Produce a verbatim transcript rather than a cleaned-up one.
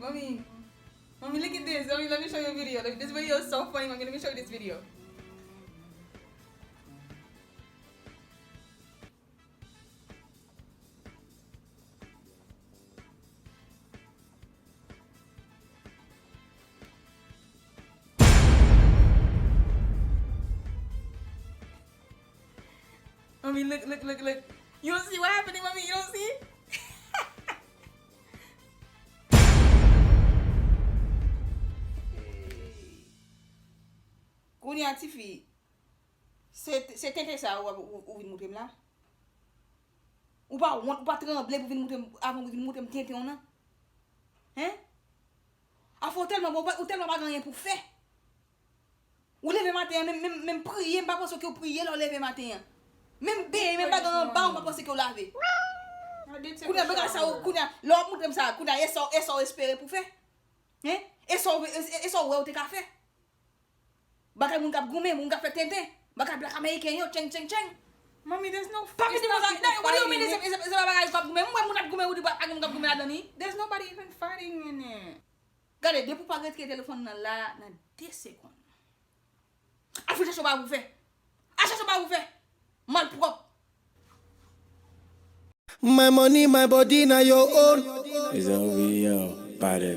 Mommy, mommy, look at this. Mommy, let me show you a video. This video is so funny, mommy. Let me show you this video. Mommy, look, look, look, look. You don't see what happening, mommy? You don't see? Kounye a, tifi, se, se tenten sa ou, ou, ou vin montre m la? Ou pa wont, ou pa tranble pou vin montre m, avan pou vin montre m tenten w nan? Hein? Afè w tèlman bon, ou tèlman pa gen anyen pou fè. Ou leve maten an, menm, menm, menm priye, m pa panse ke w priye lè w leve maten an. Menm benyen, menm bagay anba, m pa panse ke w lave. Kounye a, bagay sa, ou, kounye a, lè w ap montre m sa, kounye a, e sa, e sa w espere pou fè? Hein? E sa w, e, e, e sa w wè w te ka fè? Bagay moun k ap goumen, moun k ap fè tenten. Bagay blak ameriken yo, tcheng, tcheng, tcheng. Mommy, there's no, pa vin di mwen sa, non, ou di, ou vin di se, se, se pa bagay k ap goumen. Mwen, moun ap goumen, ou di pa, pa gen moun k ap goumen ladan li. There's nobody even fighting in it. Gade, depi w pa retire telefòn nan la, nan de segonn. Al fout chache yon bagay pou fè. Al chache yon bagay pou fè. Malpwòp. My money, my body, na your own. It's over, yo, body.